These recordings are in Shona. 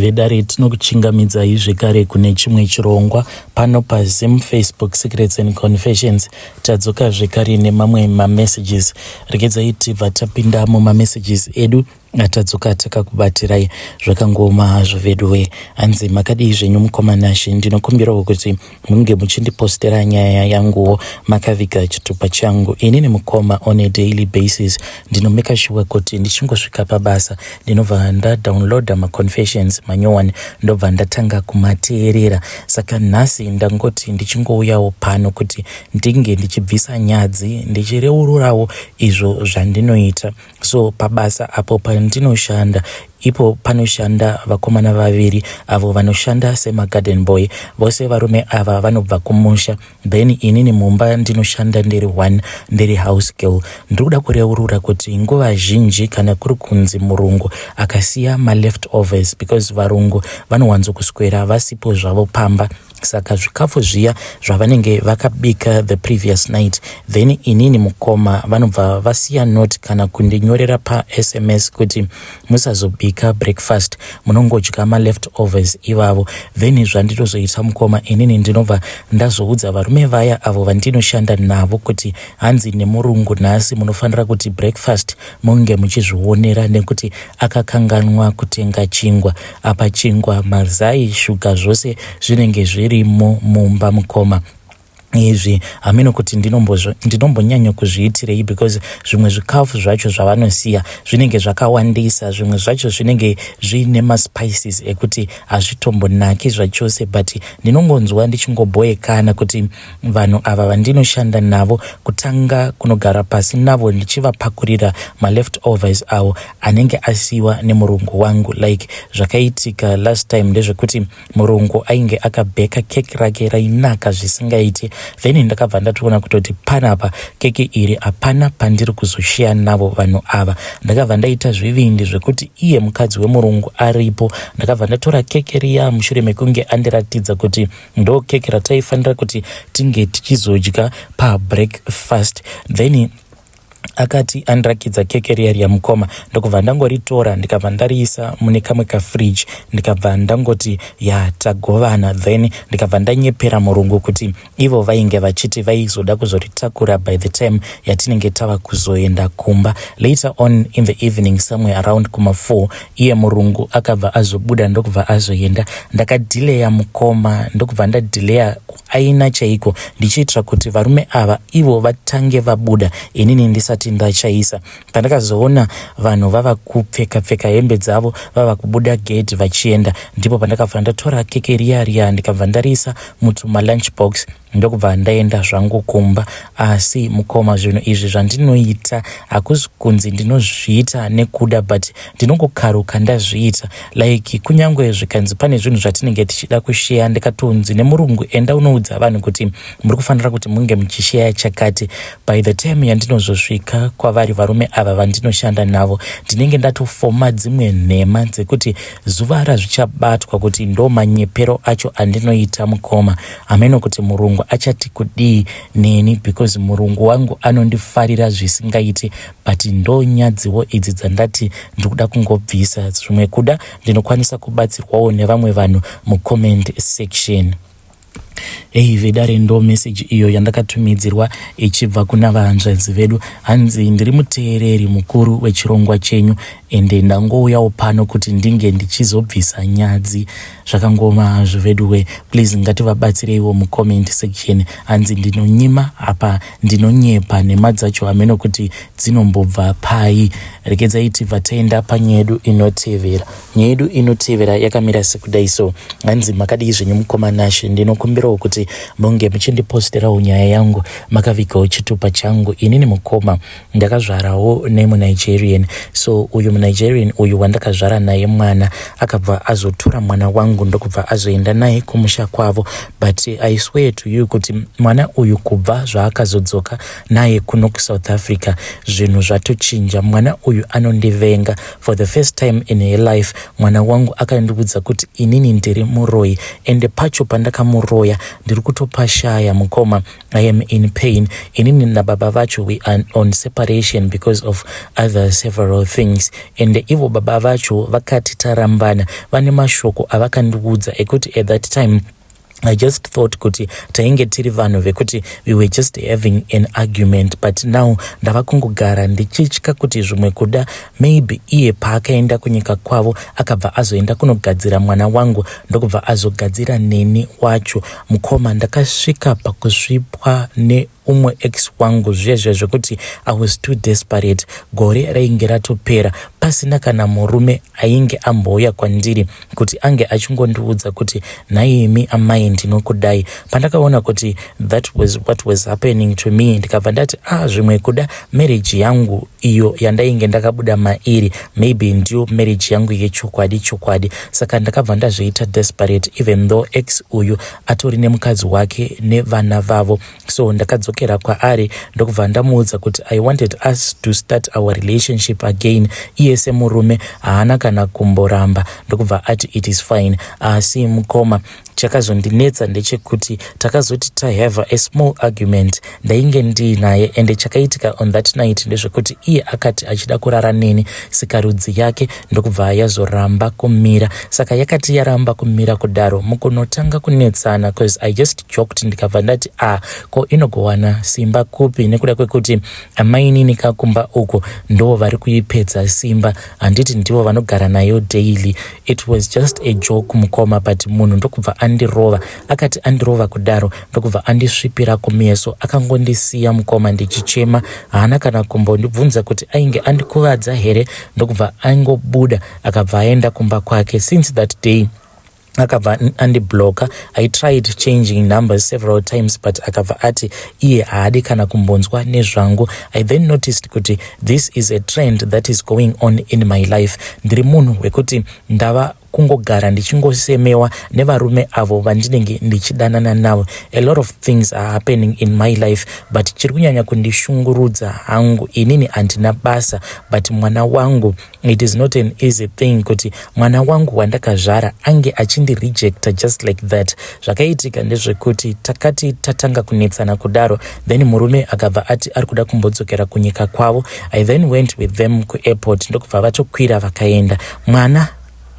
Vedare, tinokuchingamidzai zvekare kune chimwe chirongwa pano paZim Facebook Secrets and Confessions. Tadzoka zvekare nemamwe mamessages. Regedzai tibva tapinda mumamessages edu atadzoka takakubatirai. Zvakangooma hazvo veduwe. Hanzi, makadii zvenyu mukoma Nashe? Ndinokumbirawo kuti munge muchindipostera nyaya yanguwo makaviga chitupa changu. Inini mukoma, on a daily basis ndinomeka sure kuti ndichingosvika pabasa ndinobva ndadownloada maconfessions manyowani, ndobva ndatanga kumateerera. Saka nhasi ndangoti ndichingouyawo pano kuti ndinge ndichibvisa nyadzi, ndichireururawo izvo zvandinoita. So pabasa apo pandinoshanda ipo panoshanda vakomana vaviri avo vanoshanda semagarden boy. Vose varume ava vanobva kumusha, then inini mumba ndinoshanda ndiri one, ndiri house girl. Ndiri kuda kureurura kuti nguva zhinji kana kuri kunzi murungu akasiya maleftovers, because varungu vanowanzokuswera vasipo zvavo pamba, saka zvikafu zviya zvavanenge vakabika the previous night, then inini mukoma vanobva vasiya note kana kundinyorera paSMS kuti musazobika breakfast, munongodya maleftovers ivavo. Then zvandinozoita mukoma, inini ndinobva ndazoudza varume vaya avo vandinoshanda navo kuti hanzi nemurungu nhasi munofanira kuti breakfast munge muchizvionera, nekuti akakanganwa kutenga chingwa. Apa chingwa, mazai, shuga, zvose zvinenge zvirimo mumba mukoma. Izvi hameno kuti ndinombonyanya kuzviitirei, because zvimwe zvikafu zvacho zvavanosiya zvinenge zvakawandisa, zvimwe zvacho zvinenge zviine maspices ekuti hazvitombonaki zvachose, but ndinongonzwa ndichingoboekana kuti vanhu ava vandinoshanda navo, kutanga kunogara pasi navo ndichivapakurira maleftovers avo anenge asiyiwa nemurungu wangu. Like zvakaitika last time ndezvekuti murungu ainge akabheka keki rake rainaka zvisingaiti. Then ndakabva ndatoona kutoti panapa keki iri hapana pandiri kuzoshiya navo vanhu ava. Ndakabva ndaita zvivindi zvekuti iye mukadzi wemurungu aripo, ndakabva ndatora keke riya mushure mekunge andiratidza kuti ndo keke rataifanira kuti tinge tichizodya pabreakfast. Then akati andirakidza keke riya riya mukoma, ndokubva ndangoritora, ndikabva ndariisa mune kamwe kafridge, ndikabva ndangoti ya, tagovana. Then ndikabva ndanyepera murungu kuti ivo vainge vachiti vaizoda kuzoritakura by the time yatinenge tava kuzoenda kumba. Later on in the evening, somewhere around kuma4, iye murungu akabva azobuda, ndokubva azoenda. Ndakadhileya mukoma, ndokubva ndadhileya kuaina chaiko, ndichiitira kuti varume ava ivo vatange vabuda, inini ndisati ndachaisa. Pandakazoona vanhu vava kupfeka pfeka hembe dzavo, vava kubuda gate vachienda, ndipo pandakabva ndatora keke riya riya, ndikabva ndariisa mutuma lunch box, ndokubva ndaenda zvangu kumba. Asi mukoma, zvinhu izvi zvandinoita hakusi kunzi ndinozviita nekuda, but ndinongokaruka ndazviita. Like kunyange zvikanzi pane zvinhu zvatinenge tichida kusheya, ndikatonzi nemurungu enda unoudza vanhu kuti muri kufanira kuti munge muchisheya chakati, by the time yandinozosvika kwavari varume ava vandinoshanda navo, ndinenge ndatofoma dzimwe nhema dzekuti zuva razvichabatwa kuti ndo manyepero acho andinoita mukoma, hameno kuti murungu achati kudii neni, because murungu wangu anondifarira zvisingaiti. But ndo nyadziwo idzi dzandati ndikuda kungobvisa. Zvimwe kuda ndinokwanisa kubatsirwawo nevamwe vanhu mucomment section. Ei vedare, ndo meseji iyo yandakatumidzirwa ichibva kuna vahanzvadzi vedu. Hanzi, ndiri muteereri mukuru wechirongwa chenyu, ende ndangouyawo pano kuti ndinge ndichizobvisa nyadzi. Zvakangoma hazvo veduwe. Please ngativabatsireiwo mucomment section. Hanzi ndinonyima, apa ndinonyepa, nhema dzacho hameno kuti dzinombobva pai. Regedzai tibva taenda panyaya yedu inotevera. Nyaya yedu inotevera yakamira sekudai so. Hanzi, makadii zvenyu mukoma Nashe? Ndinokumbirawo kuti munge muchindiposterawo nyaya yangu makavigawo chitupa changu. Inini mukoma ndakazvarawo nemuNigerian. So uyu muNigerian uyu wandakazvara naye mwana akabva azotora mwana wangu, ndokubva azoenda naye kumusha kwavo. But I swear to you kuti mwana uyu kubva zvaakazodzoka naye kuno kuSouth Africa, zvinhu zvatochinja. Mwana uyu anondivenga. For the first time in her life, mwana wangu akandiudza kuti inini ndiri muroi, ende pacho pandakamurova vakandiroya. Ndiri kutopashaya mukoma. I am in pain. Inini nababa vacho we are on separation because of other several things. Ende ivo baba vacho vakati tarambana vane mashoko avakandiudza ekuti at that time I just thought kuti tainge tiri vanhu vekuti we were just having an argument, but now ndava kungogara ndichitya kuti zvimwe kuda maybe iye paakaenda kunyika kwavo akabva azoenda kunogadzira mwana wangu, ndokubva azogadzira neni wacho. Mukoma, ndakasvika pakusvipwa neumwe ex wangu zvezve zvekuti I was too desperate. Gore rainge ratopera pasina kana murume ainge ambouya kwandiri kuti ange achingondiudza kuti, "Nhaimi amai, ndinokudai." Pandakaona kuti that was what was happening to me, ndikabva ndati, "Ah, zvimwe kuda marriage yangu iyo yandainge ndakabuda mairi, maybe ndiyo marriage yangu yechokwadi chokwadi." Saka ndakabva ndazviita desperate, even though ex uyu atori nemukadzi wake nevana vavo. So ndakadzokera kwaari, ndokubva ndamuudza kuti I wanted us to start our relationship again. Iye semurume haana kana kumboramba, ndokubva ati it is fine. Asi mukoma, chakazondinetsa ndechekuti takazoti tahave a small argument, ndainge ndiinaye, ende chakaitika on that night ndezvekuti iye akati achida kurara neni, sikarudzi yake ndokubva yazoramba kumira. Saka yakati yaramba kumira kudaro, mukunotanga kunetsana, cause I just joked, ndikabva ndati, "Ah, ko inogowana simba kupi?" Nekuda kwekuti amainini kakumba uko ndo vari kuipedza simba, handiti ndivo vanogara nayo daily. It was just a joke, mukoma, but munhu ndokubva andirova. Akati andirova kudaro, ndokubva andisvipira kumeso, akangondisiya, mukoma, ndichichema. Haana kana kumbondibvunza kuti ainge andikuvadza here, ndokubva angobuda, akabva aenda kumba kwake. Since that day akabva andibloka. I tried changing numbers several times, but akabva ati iye haadi kana kumbonzwa nezvangu. I then noticed kuti this is a trend that is going on in my life. Ndiri munhu wekuti ndava kungogara ndichingosemewa nevarume avo vandinenge ndichidanana navo. A lot of things are happening in my life, but chiri kunyanya kundishungurudza hangu inini handina basa, but mwana wangu. It is not an easy thing kuti mwana wangu wandakazvara ange achindirejecta just like that. Zvakaitika ndezvekuti takati tatanga kunetsana kudaro, then murume akabva ati ari kuda kumbodzokera kunyika kwavo. I then went with them kuairport, ndokubva vatokwira vakaenda. Mwana,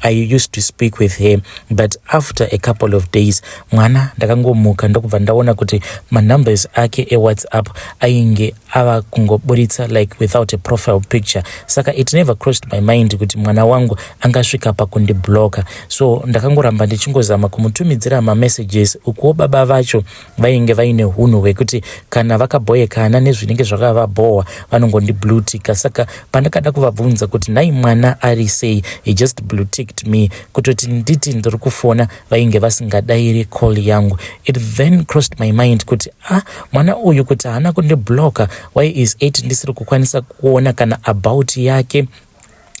I used to speak with her, but after a couple of days mwana ndakangomuka, ndokubva ndaona kuti manumbers ake eWhatsApp ainge ava kungoburitsa like without a profile picture. Saka it never crossed my mind kuti mwana wangu angasvika pakundibloka. So ndakangoramba ndichingozama kumutumidzira mamessages. Ukuwo baba vacho vainge vaine unhu hwekuti kana vakabhoyekana nezvinenge zvakavabhohwa, vanongondiblueticka. Saka pandakada kuvabvunza kuti, "Nhai, mwana ari sei?" he just blueticked me. Kutoti nditi ndiri kufona, vainge vasingadayiri call yangu. It then crossed my mind kuti, ah, mwana uyu kuti haana kundibloka, why is it ndisiri kukwanisa kuona kana about yake?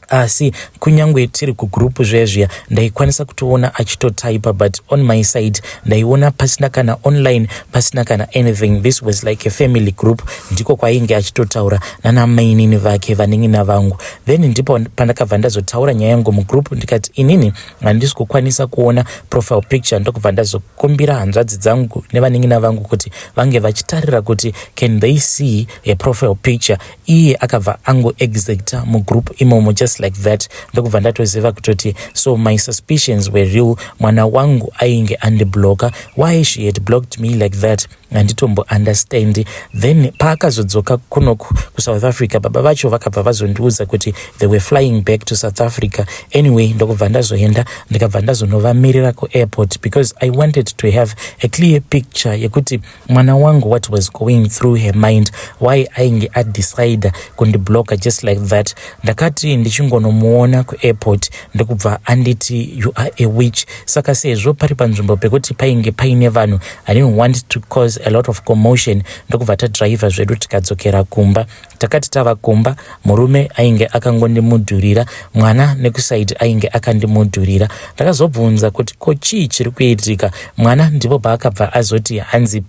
Asi kunyange tiri kugroup zvezviya, ndaikwanisa kutoona achitotaipa, but on my side ndaiona pasina kana online, pasina kana anything. This was like a family group, ndiko kwainge achitotaura nanamainini vake, vanin'ina vangu. Then ndipo pandakabva ndazotaura nyaya yangu mugroup, ndikati inini handisi kukwanisa kuona profile picture, ndokubva ndazokumbira hanzvadzi dzangu nevanin'ina vangu kuti vange vachitarira kuti can they see a profile picture. Iye akabva angoexita mugroup imomo just like that, ndokubva ndatoziva kutoti so my suspicions were real. Mwana wangu ainge andibloka. Why she had blocked me like that, handitombo understand. Then paakazodzoka kunoku kuSouth Africa, baba vacho vakabva vazondiudza kuti they were flying back to South Africa anyway, ndokubva ndazoenda, ndikabva ndazonovamirira kuairport because I wanted to have a clear picture yekuti mwana wangu, what was going through her mind, why ainge adecida kundibloka just like that. Ndakati ndichingonomuona kuairport, ndokubva anditi, "You are a witch." Saka sezvo pari panzvimbo pekuti painge paine vanhu, I didn't want to cause a lot of commotion, ndokubva tadhiraivha zvedu tikadzokera kumba. Takati tava kumba, murume ainge akangondimudhurira, mwana nekusaidi ainge akandimudhurira. Ndakazobvunza kuti ko chii chiri kuitika? Mwana ndipo paakabva azoti hanzi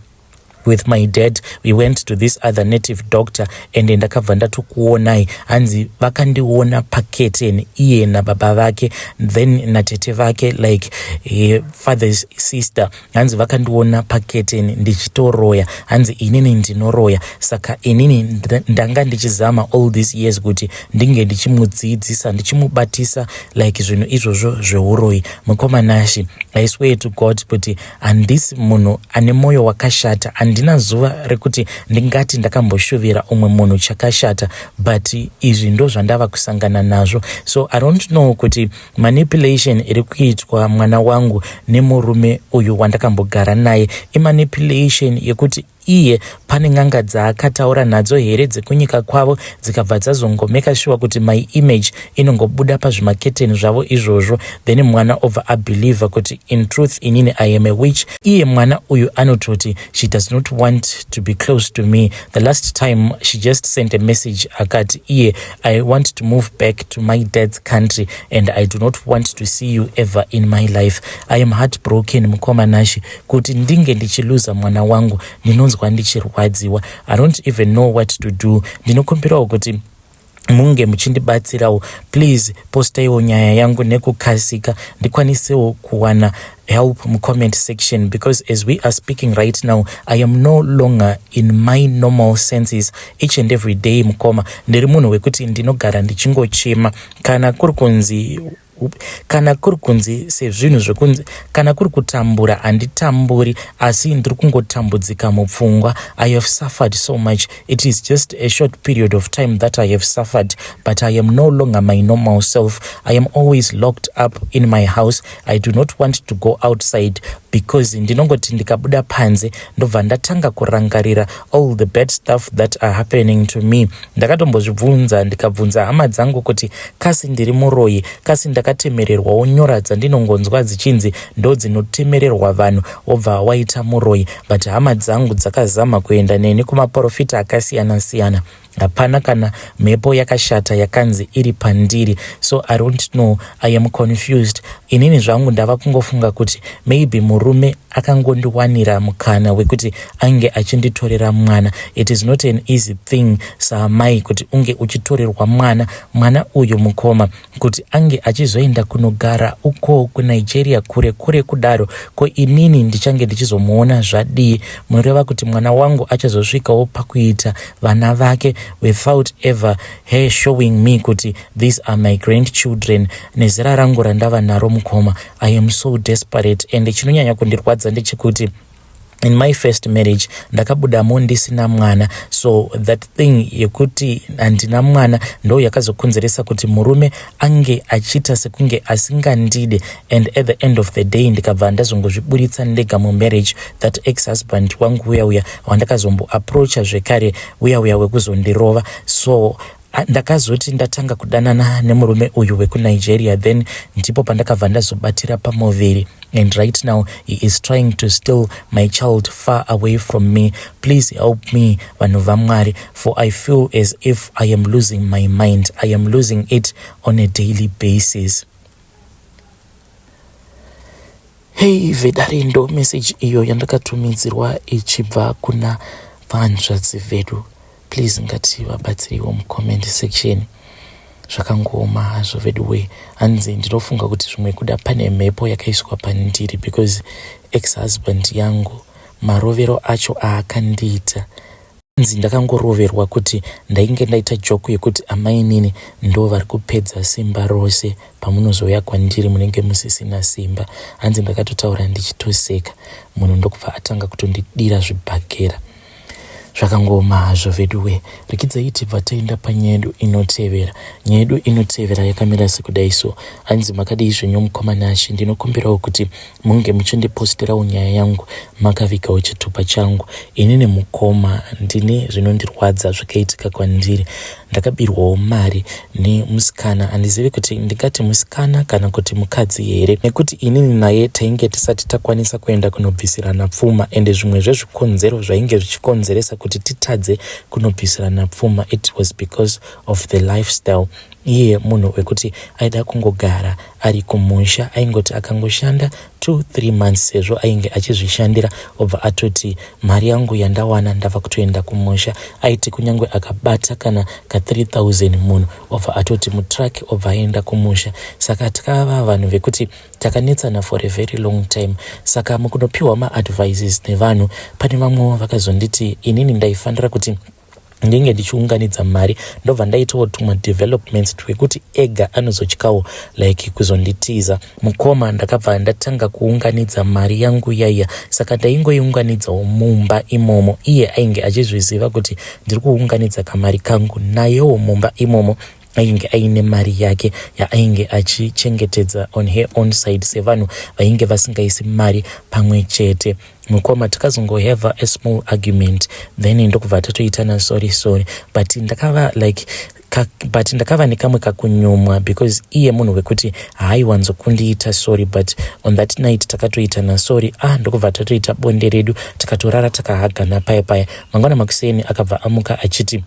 With my dad we went to this other native doctor and ndakabva ndatokuonai. Hanzi vakandiona paketen iye nababa vake, then natete vake, like father's sister. Hanzi vakandiona paketen ndichitoroya. Hanzi inini ndinoroya, saka inini ndanga ndichizama all these years kuti ndinge ndichimudzidzisa, ndichimubatisa like zvinhu izvozvo zveuroyi. Mukoma Nashi, I swear to God kuti handisi munhu ane mwoyo wakashata. Handina zuva rekuti ndingati ndakamboshuvira umwe munhu chakashata, but izvi ndo zvandava kusangana nazvo. So I don't know kuti manipulation iri kuitwa mwana wangu nemurume uyu wandakambogara naye imanipulation yekuti iye pane n'anga dzaakataura nadzo here dzekunyika kwavo, dzikabva dzazongomeka sure kuti my image inongobuda pazvimaketeni zvavo izvozvo, then mwana obva abhelievha kuti in truth inini I am a witch. Iye mwana uyu anototi she does not want to be close to me. The last time she just sent a message akati iye, "I want to move back to my dad's country and I do not want to see you ever in my life." I am heartbroken, mukoma Nashi, kuti ndinge ndichiluza mwana wangu. Ndinonzwa ndichirwadziwa. I don't even know what to do. Ndinokumbirawo kuti munge muchindibatsirawo. Please postaiwo nyaya yangu nekukasika, ndikwanisewo kuwana help mucomment section, because as we are speaking right now, I am no longer in my normal senses. Each and every day, mukoma, ndiri munhu wekuti ndinogara ndichingochema. Kana kuri kunzi sezvinhu zvekunzi kana kuri kutambura, handitamburi, asi ndiri kungotambudzika mupfungwa. I have suffered so much. It is just a short period of time that I have suffered, but I am no longer my normal self. I am always locked up in my house. I do not want to go outside because ndinongoti ndikabuda panze, ndobva ndatanga kurangarira all the bad stuff that are happening to me. Ndakatombozvibvunza, ndikabvunza hama dzangu kuti kasi ndiri muroyi, kasi ndakatemererwawo nyora dzandinongonzwa dzichinzi ndo dzinotemererwa vanhu wobva waita muroyi. But hama dzangu dzakazama kuenda neni kumaprofita akasiyana-siyana, hapana kana mhepo yakashata yakanzi iri pandiri. So I don't know, I am confused. Inini zvangu ndava kungofunga kuti maybe murume akangondiwanira mukana wekuti ange achinditorera mwana. It is not an easy thing saamai kuti unge uchitorerwa mwana. Mwana uyu, mukoma, kuti ange achizoenda kunogara uko kuNigeria, kure kure kudaro, ko inini ndichange ndichizomuona zvadii? Munoreva kuti mwana wangu achazosvikawo pakuita vana vake without ever her showing me kuti these are my grandchildren? Nezera rangu randava naro, mukoma, I am so desperate. And chinonyanya kundirwadza ndechekuti in my first marriage ndakabudamo ndisina mwana. So that thing yekuti handina mwana ndo yakazokonzeresa kuti murume ange achiita sekunge asingandide. And at the end of the day ndikabva ndazongozviburitsa ndega mumarriage. That ex husband wangu uya uya wandakazomboapproacha zvekare, uya uya wekuzondirova. So ndakazoti ndatanga kudanana nemurume uyu wekuNigeria, then ndipo pandakabva ndazobatira pamuviri, and right now he is trying to steal my child far away from me. Please help me, vanhu vaMwari, for I feel as if I am losing my mind. I am losing it on a daily basis. Hei vedare, ndo message iyo yandakatumidzirwa ichibva kuna vanzvadzi vedu. Please ngativabatsireiwo mucomment section. Zvakangooma hazvo veduwe. Hanzi ndinofunga kuti zvimwe kuda pane mhepo yakaiswa pandiri, because ex husband yangu marovero acho aakandiita, hanzi ndakangoroverwa kuti ndainge ndaita joke yekuti amainini ndo vari kupedza simba rose, pamunozouya kwandiri munenge musisina simba. Hanzi ndakatotaura ndichitoseka, munhu ndokubva atanga kutondidira zvibhakera. Zvakangooma hazvo veduwe. Rekidzai tibva taenda panyaya yedu inotevera. Nyaya yedu inotevera yakamira sekudai so. Hanzi, "Makadii zvenyu, mukoma Nashi? Ndinokumbirawo kuti munge muchindiposterawo nyaya yangu makavigawo chitupa changu. Inini, mukoma, ndine zvinondirwadza zvakaitika kwandiri. Ndakabirwawo mari nemusikana. Handizivi kuti ndingati musikana kana kuti mukadzi here, nekuti inini naye tainge tisati takwanisa kuenda kunobvisirana pfuma. Ende zvimwe zvezvikonzero zvainge zvichikonzeresa kuti titadze kunobvisirana pfuma, it was because of the lifestyle. Iye munhu wekuti aida kungogara ari kumusha, aingoti akangoshanda 2 3 months sezvo ainge achizvishandira obva atoti mari yangu yandawana ndava kutoenda kumusha. Aiti kunyange akabata kana ka 3000 munhu obva atoti mutruck obva aenda kumusha. Saka takava vanhu vekuti takanetsana for a very long time. Saka mukunopiwa maadvices nevanhu, pane vamwewo vakazonditi inini ndaifanira kuti ndinge ndichiunganidza mari, ndobva ndaitawo tumwe developments twekuti ega anozotyawo like kuzonditiza. Mukoma, ndakabva ndatanga kuunganidza mari yangu yaiya, saka ndaingoiunganidzawo mumba imomo. Iye ainge achizviziva kuti ndiri kuunganidza kamari kangu. Nayewo mumba imomo ainge aine mari yake yaainge achichengetedza on her own side, sevanhu vainge vasingaisi mari pamwe chete. Mukoma, takazongohave a small argument, then ndokubva tatoitana sorry sorry, but ndakava like but ndakava nekamwe kakunyumwa because iye munhu wekuti haaiwanzokundiita sorry, but on that night takatoitana sorry. Ah, ndokubva tatoita bonde redu, tikatorara takahagana paya paya. Mangwana makuseni akabva amuka achiti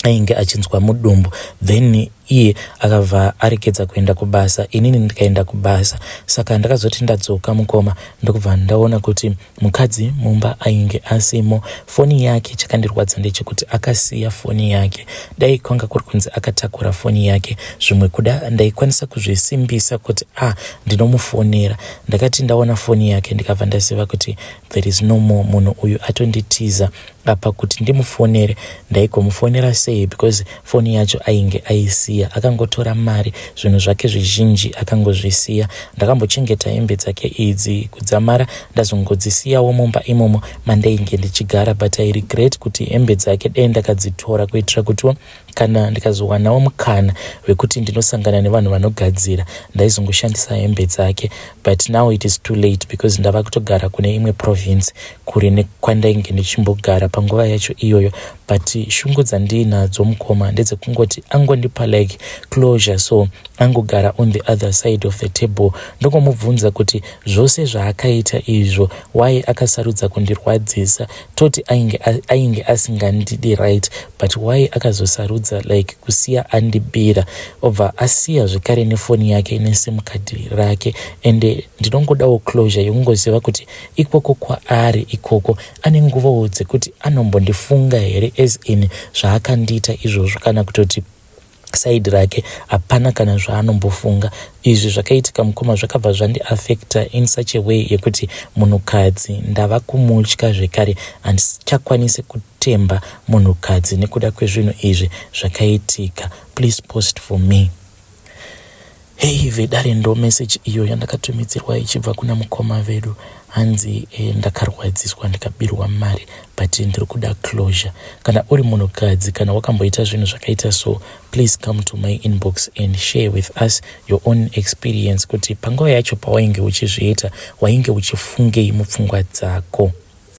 ainge achinzwa mudumbu, then iye akabva aregedza kuenda kubasa, inini ndikaenda kubasa. Saka ndakazoti ndadzoka, mukoma, ndokubva ndaona kuti mukadzi mumba ainge asimo. Foni yake, chakandirwadza ndechekuti akasiya foni yake. Dai kwanga kuri kunzi akatakura foni yake, zvimwe kuda ndaikwanisa kuzvisimbisa kuti a ah, ndinomufonera. Ndakati ndaona foni yake, ndikabva ndaziva kuti there is no more, munhu uyu atonditiza. Apa kuti ndimufonere, ndaigomufonera sei? Because foni yacho ainge aisiya. Akangotora mari, zvinhu zvake zvizhinji akangozvisiya. Ndakambochengeta hembe dzake idzi kudzamara ndazongodzisiyawo mumba imomo mandainge ndichigara, but I regret kuti hembe dzake dai ndakadzitora, kuitira kutiwo kana ndikazowanawo mukana wekuti ndinosangana nevanhu vanogadzira, ndaizongoshandisa hembe dzake. But now it is too late because ndava kutogara kune imwe province, kure nekwandainge ndichimbogara panguva yacho iyoyo. But shungu dzandiinadzo, mukoma, ndedzekungoti angondipa like closure, so angogara on the other side of the table, ndongomubvunza kuti zvose zvaakaita izvo, why akasarudza kundirwadzisa? Toti ainge asingandidi, right? But why akazosarudza like kusiya andibira, obva asiya zvekare nefoni yake neSIM card rake? Ende ndinongodawo closure yekungoziva kuti ikoko kwaari ikoko ane nguvawo dzekuti anombondifunga here, as in zvaakandiita izvozvo, kana kutoti side rake hapana kana zvaanombofunga. Izvi zvakaitika, mukoma, zvakabva zvandiafecta in such a way yekuti munhukadzi ndava kumutya zvekare. Handichakwanisi kutemba munhukadzi nekuda kwezvinhu izvi zvakaitika. Please post for me. Hei vedare, ndo message iyo yandakatumidzirwa ichibva kuna mukoma vedu. Hanzi ndakarwadziswa, ndikabirwa mari, but ndiri kuda closure. Kana uri munhukadzi, kana wakamboita zvinhu zvakaita so, please come to my inbox and share with us your own experience, kuti panguva yacho pawainge uchizviita, wainge uchifungei mupfungwa dzako.